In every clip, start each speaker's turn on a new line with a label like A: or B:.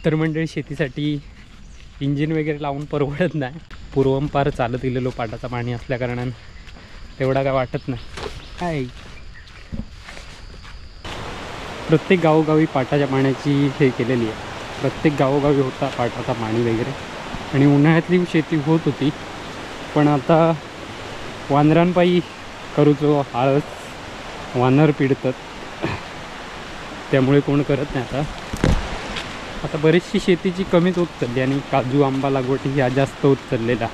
A: तर मंडळी शेतीसाठी इंजिन वगैरे लावून परवडत नाही. पूर्वंपार चालत गेलेलो पाटाचा पाणी असल्याकारणानं तेवढा काय वाटत नाही. काय प्रत्येक गावोगावी पाटाच्या पाण्याची हे केलेली आहे. प्रत्येक गावोगावी होता पाटाचा पाणी वगैरे आणि उन्हाळ्यातली शेती होत होती. पण आता वानरांपायी करूचो आळस, वानर पिडतात, त्यामुळे कोण करत नाही आता. आता बरीचशी शेतीची कमीच होत चालली आणि काजू आंबा लागवडी ह्या जास्त होत चाललेल्या.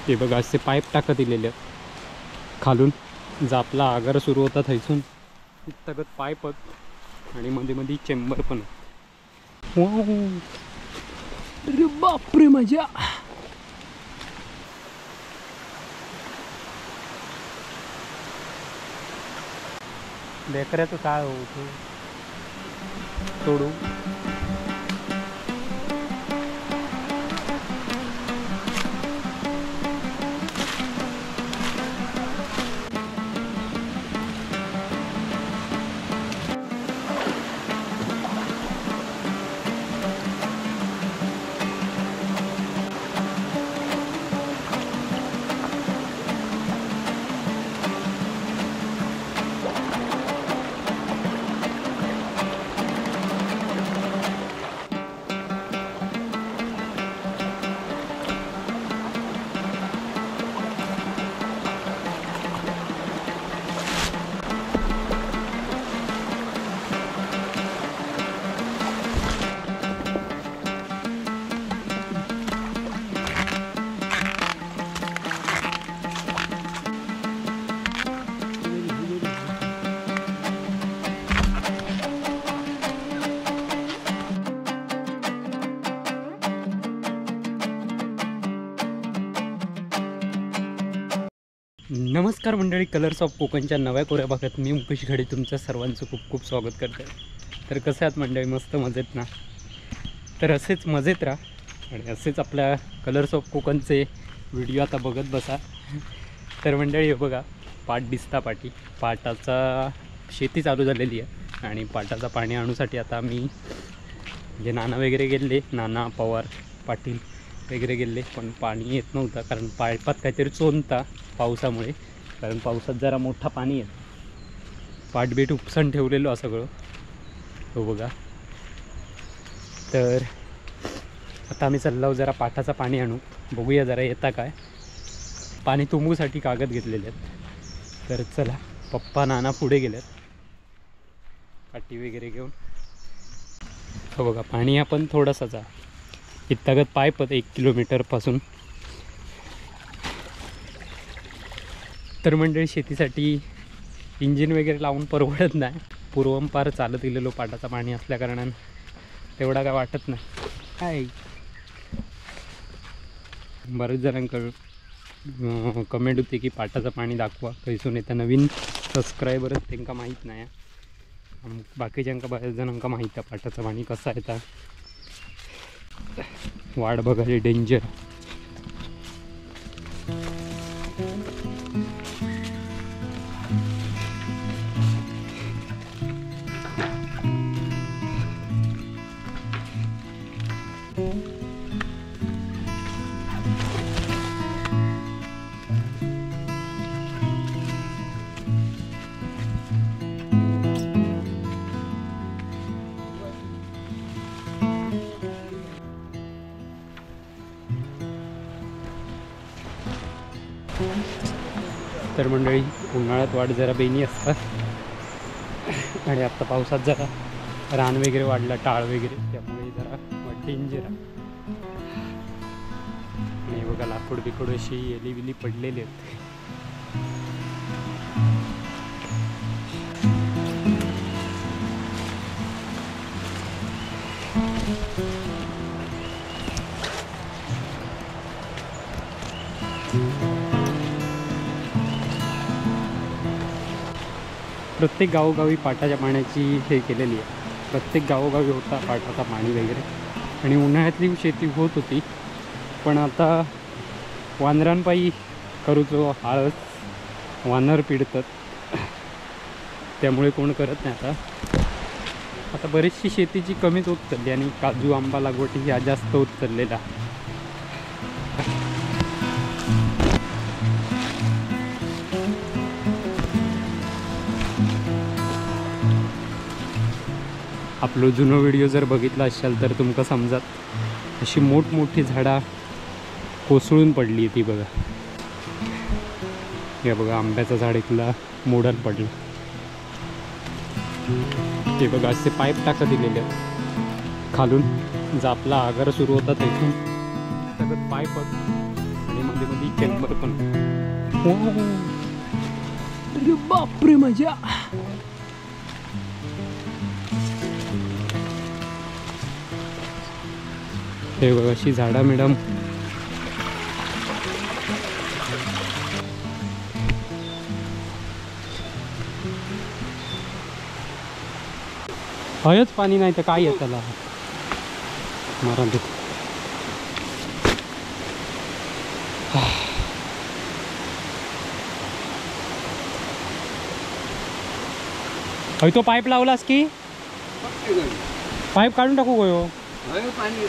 A: हे बघा असे पाईप टाकत दिलेले खालून, जापला आगर सुरू होता थैसून इतकं पाईप आणि मध्ये मध्ये चेंबर पण. अरे बापरे मजा. बेकऱ्याचं काय होतो तोडू. नमस्कार मंडळी, कलर्स ऑफ कोकणच्या नव्या कोऱ्या भागात मी मुकेश घडे तुमच्या सर्वांचं खूप खूप स्वागत करते. तर कसं आहात मंडळी, मस्त मजेत ना? तर असेच मजेत राहा आणि असेच आपल्या कलर्स ऑफ कोकणचे व्हिडिओ आता बघत बसा. तर मंडळी बघा पाट दिसता, पाटी पाटाचा शेती चालू झालेली आहे आणि पाटाचा पाणी आणूसाठी आता मी म्हणजे नाना वगैरे गेले, नाना पवार पाटील वगैरे गेले, पण पाणी येत नव्हतं कारण पाईपात काहीतरी चोंदता पावसामुळे, कारण पावसात जरा मोठा पाणी येतं. पाटबीट उपसण ठेवलेलो आहे सगळं, हो बघा. तर आता आम्ही चाललो जरा पाटाचं पाणी आणू, बघूया जरा येता काय. पाणी तुंबूसाठी कागद घेतलेले आहेत. तर चला, पप्पा नाना पुढे गेलेत पाटी वगैरे घेऊन. हो बघा पाणी आपण थोडासाच इत्तागत पाईप 1 किलोमीटरपासून. तर मंडळी शेतीसाठी इंजिन वगैरे लावून परवडत नाही. पूर्वंपार चालत गेलेलो पाटाचा पाणी असल्याकारणानं तेवढा काय वाटत नाही. काय बऱ्याच जणांकडून कमेंट होती की पाटाचं पाणी दाखवा खंयसून येतं. नवीन सबस्क्रायबरच त्यांना माहीत नाही, बाकीच्यांका बऱ्याच जणांका माहीत आहे पाटाचं पाणी कसं येतं. वाट बघायला डेंजर. तर मंडळी उन्हाळ्यात वाट जरा बेनी असतात आणि आत्ता पावसात जरा रान वगैरे वाढलं, टाळ वगैरे, त्यामुळे जरा डेंजर आहे. आणि बघा लाकूड बिकूड अशी एली बिली पडलेली आहेत. प्रत्येक गावोगावी पाटाच्या पाण्याची हे केलेली आहे. प्रत्येक गावोगावी होता पाटाचा पाणी वगैरे आणि उन्हाळ्यातली शेती होत होती. पण आता वानरांपायी करूचो आळस वानर पिडतात, त्यामुळे कोण करत नाही आता. आता बरीचशी शेतीची कमीच होत चालली आणि काजू आंबा लागवडी ह्या जास्त होत चाललेल्या. आपलो जुनो व्हिडिओ जर बघितला असाल तर तुमका समजात अशी मोठमोठी झाडा कोसळून पडली ती बघा. हे बघा आंब्याचं झाड इथला मोडात पडलं. ते बघा असे पाईप टाकत दिलेले खालून, जा आपला आगर सुरू होता तिथून सगळं पाईप आणि मध्ये मध्ये चेंबर पण. अरे बापरे मजा. हे बघा अशी झाडा मॅडम. हयच पाणी नाही तर काय त्याला मारा. हय तो पाईप लावलास की पाईप काढून टाकू गयो.
B: पाणी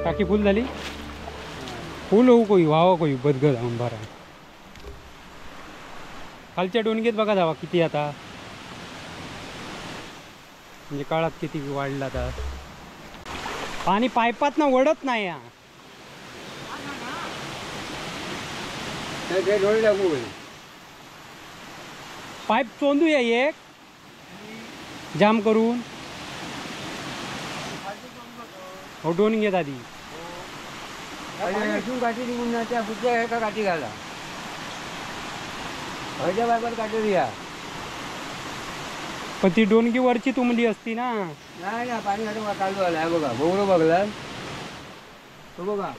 A: टाकी फुल झाली. फुल होऊ कोई व्हावं कोई बदगद अंबारा. खालच्या डोणगेत बघा जावा किती आता, म्हणजे काळात किती वाढला आता. पाणी पाईपात ना वडत नाही. पाईप चोंदूया एक जाम करून. हो डोणगेत आधी
B: काठी निघून ना त्या पुढच्या एका काठी घाला. हयच्या बायपात काठी द्या.
A: पण ती डोणगी वरची तुंबली असती ना.
B: नाही ना पाणी घालून चालू आला. बघा बोगरो बघला तो बघा.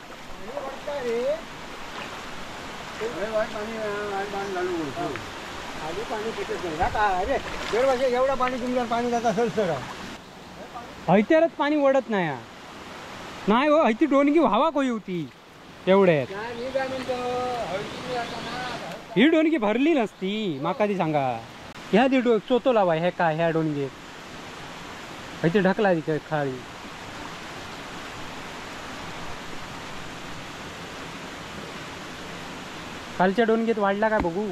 B: पाणी पाणी पिकत नाही काय अरे दरवर्षी एवढं पाणी तुमच्या पाणी जात असेल सर.
A: हयतेरच पाणी वडत नाही. नाही हो, ती डोनगी व्हावा कोई होती एवढे. ही डोनगी भरली नसती माका ती सांगा. ह्या दी चोतो लावा हे काय ह्या डोनगी ती ढकला ती खाली. खालच्या डोनगीत वाढला काय बघू.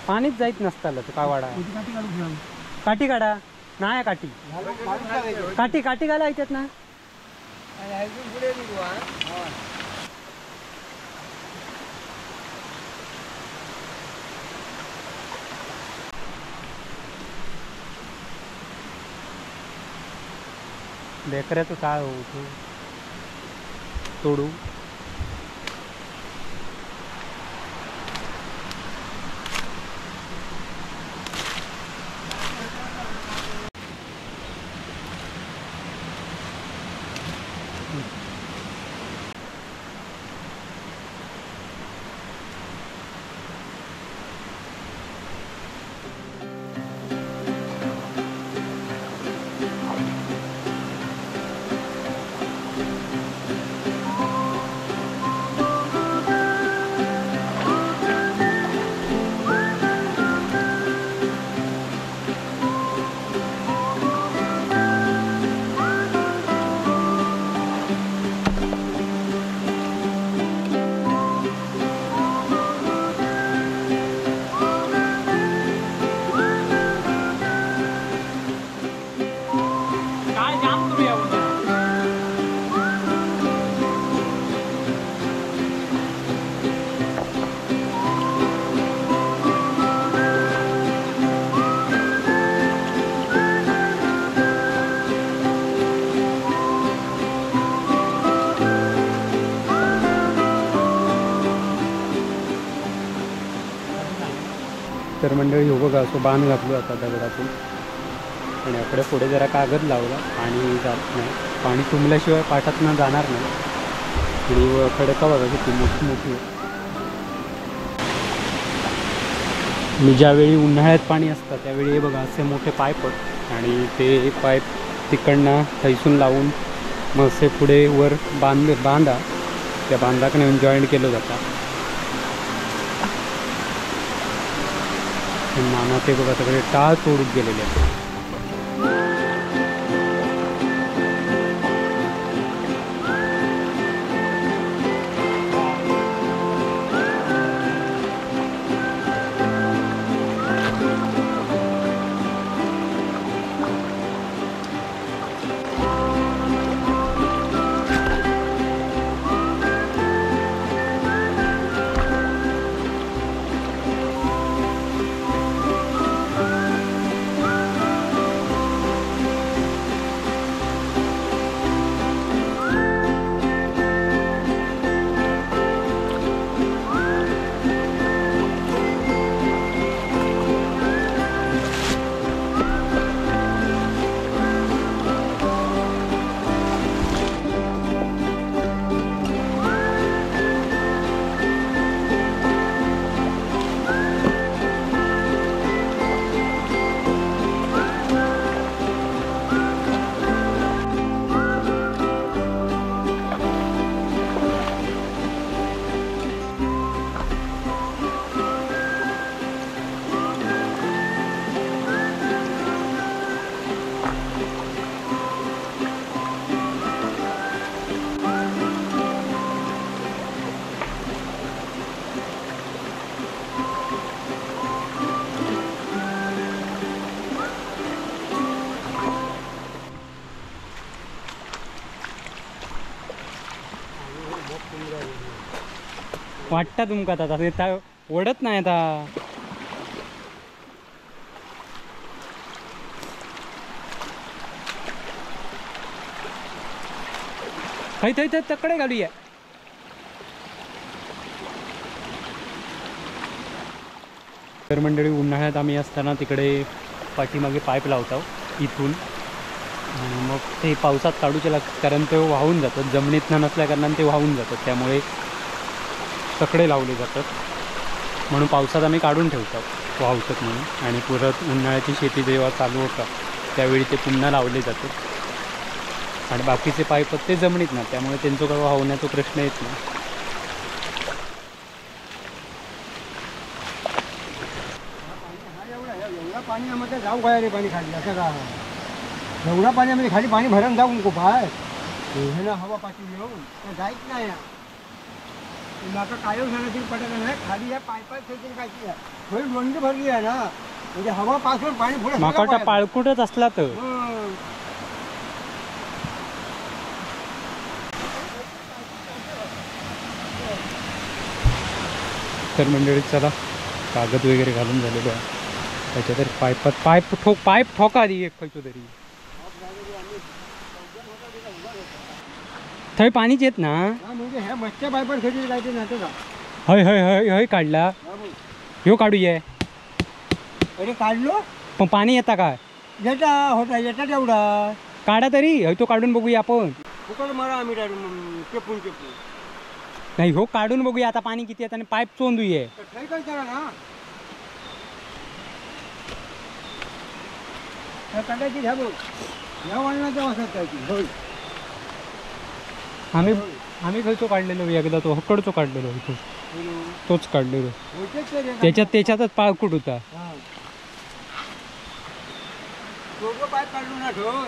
A: पाणीच जाईत नसताल काय वाडा. काठी काढा नाही काठी काठी काठी घाला येतात ना. बेकऱ्याचं काय होतो तोडू. तर मंडळी हो बघा असं बांध घातलो आता दगडातून आणि आपल्या पुढे जरा कागद लावला, पाणी जात नाही, पाणी तुंबल्याशिवाय पाठातनं जाणार नाही. आणि खडका बघा किती मोठी मोठी. आणि ज्यावेळी उन्हाळ्यात पाणी असतं त्यावेळी हे बघा असे मोठे पाईप आणि ते पाईप तिकडनं थैसून लावून मग असे पुढे वर बांधा त्या बांधाकडे येऊन जॉईंट केलं जातं. नाना ते बघा सगळे टाळ तोडून गेलेले आहेत. वाटता तुमका आता ओढत नाही आता. थै थै थै तकडे घालूया. तर मंडळी उन्हाळ्यात आम्ही असताना तिकडे पाठीमागे पाईप लावतो इथून आणि मग ते पावसात काढूचे लागतात कारण ते वाहून जातात, जमिनीत न नसल्या कारणाने ते वाहून जातात, त्यामुळे तकडे लावले जातात. म्हणून पावसात आम्ही काढून ठेवतो वाहतात म्हणून, आणि परत उन्हाळ्याची शेती जेव्हा चालू होतात त्यावेळी ते पुन्हा लावले जातात. आणि बाकीचे पाईप ते जमिनीत ना, त्यामुळे त्यांचं काय वाहण्याचा प्रश्न येत नाही.
B: एवढा पाणी आम्हाला जाऊ काय रे, पाणी खाली असं का एवढा पाण्यामध्ये खाली पाणी भरून जाऊ नको बाय ना, हवा पाठी घेऊन तर जायच नाही ना. माका कायम झालं तरी पटत नाही, खाली या पायपात काय थोडी लोंढी भरली आहे ना, म्हणजे हवा पासून पाणी पुढे
A: माका पाळकुटच असला तर. तर मंडळी चला कागद वगैरे घालून झालेलो आहे त्याच्या, तर पायपात पाईप ठोक, पाईप ठोका आधी एक खयचो तरी. थंय पाणीच येत ना,
B: म्हणजे ह्या मच्छ्या पायपात खरी काय ते नातं का.
A: हय हय हय हय काढला ह्यो काढूये.
B: अरे काढलो
A: पण पाणी येता काय,
B: येता होता येता तेवढा
A: काढा तरी. हय तो काढून बघूया आपण,
B: फुकट मारा आम्ही चेपून चेपून.
A: नाही हो काढून बघूया आता पाणी किती येतं आणि पाईप चोंदूये.
B: थंय काय करा ना काढायची घ्या बघ, ह्या वळणाच्या वासात त्याची. होय
A: आम्ही आम्ही खयचो काढलेलो एकदा, तो हकडचो काढलेलो, तोच काढलेलो. त्याच्यात त्याच्यातच पाळकूट होता,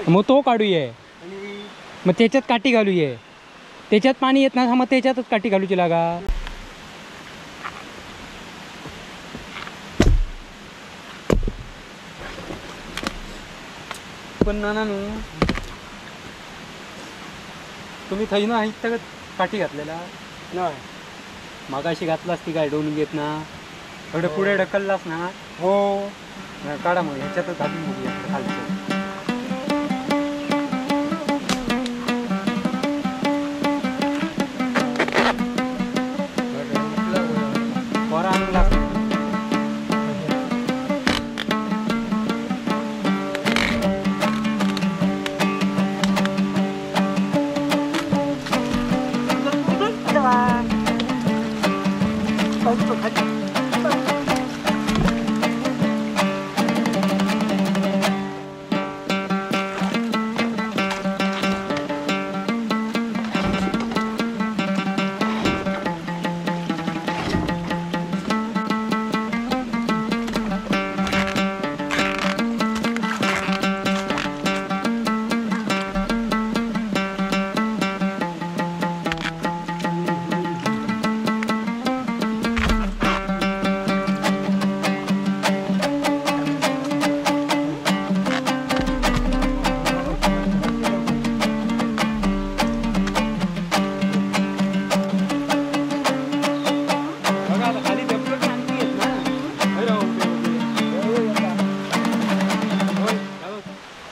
A: मग तो काढूये, मग त्याच्यात काठी घालूये, त्याच्यात पाणी येत ना, मग त्याच्यातच काठी घालूची लागा. पण ना ना तुम्ही थंय ना इथं काठी घातलेला
B: नाही,
A: मागाशी घातलास ती काय डोलून घेत ना, थोडं पुढे ढकललास ना.
B: हो
A: काढा मग ह्याच्यातच घालून बघूया खालचं. बरं आणला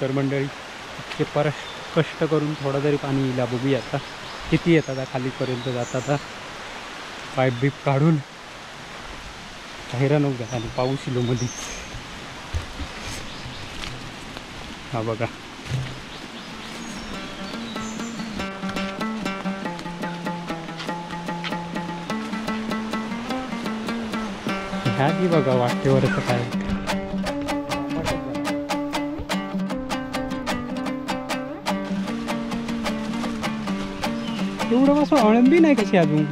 A: तर मंडळी इतके पर कष्ट करून थोडं तरी पाणी येईल, बघूया आता किती येतात खालीपर्यंत जातात. पाईप बीप काढून हैराण होऊ आणि पाऊस इलो मध्येच. हा बघा ह्या ती बघा वाटेवरच काय. एवढं कसं अळंबी नाही कशी अजून.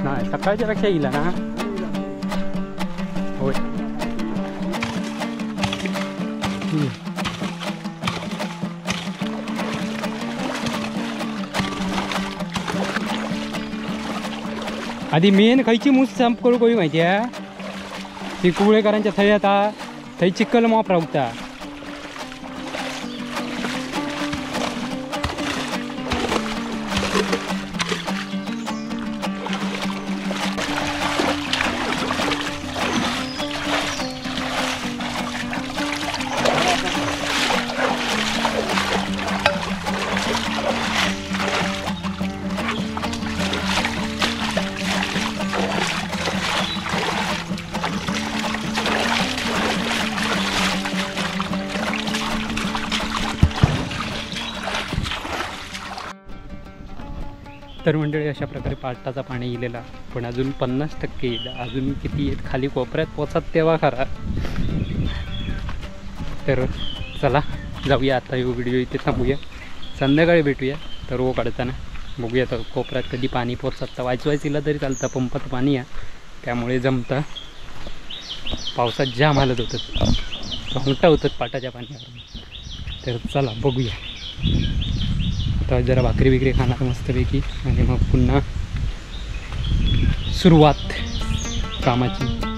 A: नाही सकाळच्या पेक्षा येईल ना. होय आधी मेन खयची मूस संप करू कोणी माहिती आहे, ती कुवळेकरांच्या थंय आता थंय चिखल माप रावता. तर मंडळी अशा प्रकारे पाटाचा पाणी येलेला, पण अजून 50% येईल. अजून किती येत खाली कोपऱ्यात पोचात तेव्हा खरा. तर चला जाऊया आता, हे व्हिडिओ इथे थांबूया, संध्याकाळी भेटूया. तर रो काढताना बघूया तर कोपऱ्यात कधी पाणी पोचतात. तर वाचवायचीला तरी चालतं, पंपात पाणी आहे त्यामुळे जमतं. पावसात जाम हालत होतात, घोंगटा होतात पाटाच्या पाण्यावर. तर चला बघूया आता, जरा भाकरी बिकरी खाणार मस्तपैकी आणि मग पुन्हा सुरुवात कामाची.